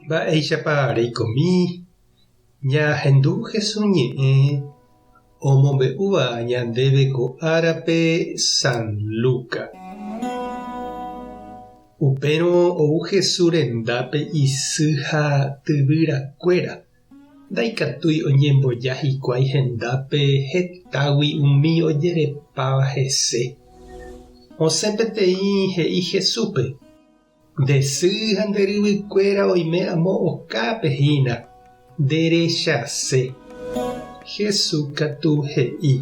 Mba'éichapa reikomi ñahendu Jesús ñe'ẽ omombe'úva ñandéve ko árape San Lucas. Upérõ ou Jesús rendápe isy ha tyvyrakuéra, ndaikatúi oñemboja hikuái hendápe hetágui umi ojerepáva hese. Osẽ peteĩ he'i Jesúspe, Nde sy ha nde ryvykuéra oime amo okápe hína, nde rechase. Jesús katu he'i,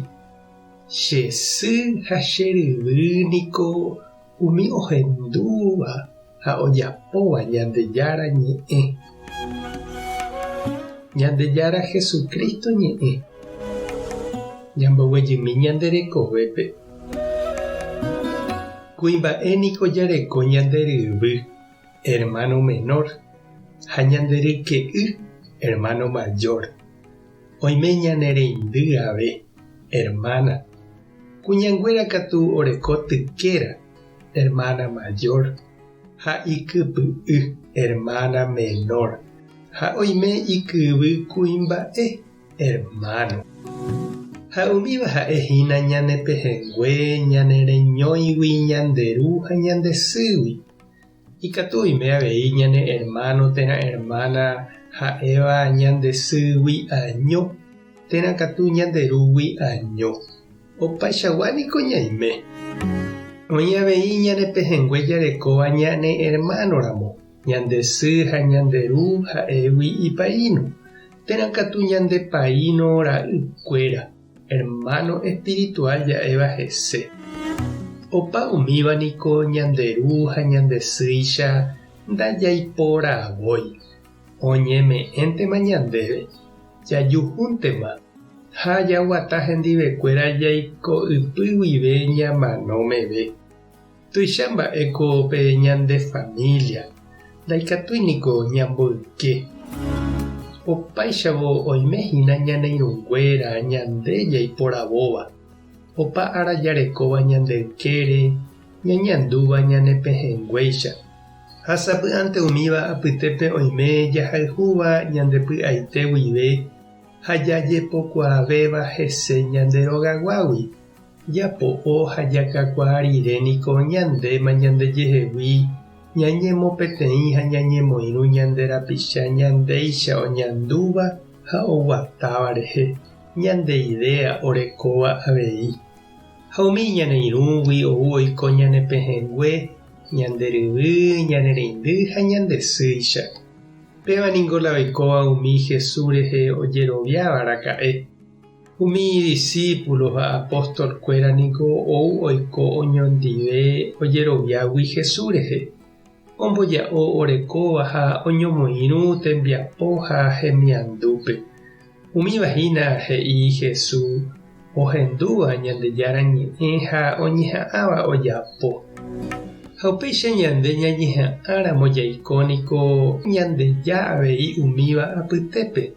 Che sy ha che ryvy niko umi ohendúva ha ojapóva Ñandejára ñe'ẽ. Ñandejára Jesucristo ñe'ẽ. Ñamboguejymi ñande rekovépe. Kuimba'e niko jareko ñande ryvy, hermano menor, ha ñande ryke'y, hermano mayor. Oime ñane reindy ave, hermana. Kuñanguéra katu oreko tykéra, hermana mayor, ha ikypy'y, hermana menor, ha oime ikyvy kuimba'e, Hermano. Ha umíva ha'e hína ñane pehẽngue ñane reñóigui ñande ru ha ñande sýgui. Ikatu oime avei ñane hermano térã hermana ha'éva ñande sýgui año, térã katu ñande rúgui año. Opaichagua niko ñaime. Oĩ avei ñane pehẽngue jarekóva ñane hermano ramo, ñande sy ha ñande ru ha'égui ipaíno. Térã katu ñande paíno ra'ykuéra, hermano espiritual ja'éva hese. Opa umíva niko ñande ru ha ñande sýicha ndajaiporavói, oñeme'ẽntema ñandéve, jajuhúntema ha jaguata hendivekuéra jaiko ypy guive ñamano meve. Tuicha mba'éko pe ñande familia, ndaikatúi niko ñamboyke. Opáichavo oime hína ñane irũnguéra ñande jaiporavóva, opa ára jarekóva ñande ykére, ñañandúva ñane pehẽnguéicha. Ha sapy'ánte umíva apytépe oime jahayhúva ñande py'aite guive ha jajepokuaavéva hese ñande rogaguágui. Japo'o ha jakakuaa rire niko ñandéma ñandejehegui ñañemopeteĩ ha ñañemoirũ ñande rapicha ñandéicha oñandúva ha oguatáva rehe, ñande idea orekóva avei. Ha umi ñane irũgui ou oiko ñane pehẽngue, ñande ryvy, ñane reindy ha ñande sýicha. Péva ningo la oikóva umi Jesús rehe ojeroviáva raka'e. Umi idisípulo ha apóstol-kuéra niko ou oiko oñondive ojeroviágui Jesús rehe, omboja'o orekóva ha oñomoirũ tembiapo ha hemiandúpe. Umíva hína he'i Jesús ohendúva Ñandejára Ñe'ẽ ha oñeha'ãva ojapo. Ha upéicha ñande ñañeha'ãramo jaiko niko Ñandeja avei umíva apytépe.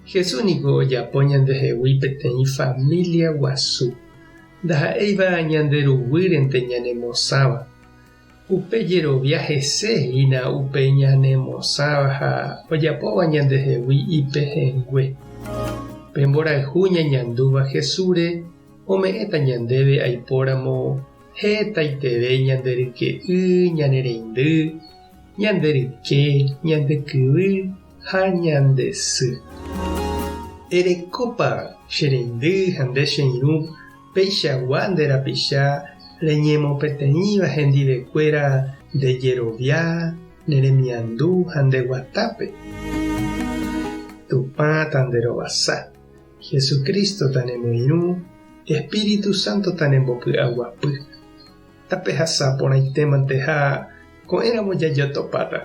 Jesús niko ojapo ñandehegui peteĩ família guasu, ndaha'éiva ñande ruguýrente ñanemosãva. Upe jerovia hese hína upe ñanemosãva ha ojapóva ñandehegui ipehẽngue. Pe mborayhu ñañandúva Jesúsre ome'ẽta ñandéve aipóramo hetaiteve ñande ryke'y, ñane reindy, ñande ryke, ñande kyvy, Ha ñande sy. Erekópa che reindy ha nde che irũ peichagua nde rapicha reñemopeteĩva hendivekuéra nde jerovia, ne remiandu ha nde guatápe? Tupã tanderovasa, Jesucristo tanemoirũ, Espíritu Santo tanembopy'aguapy. Tapehasa porãitémante ha ko'ẽramo jajotopáta.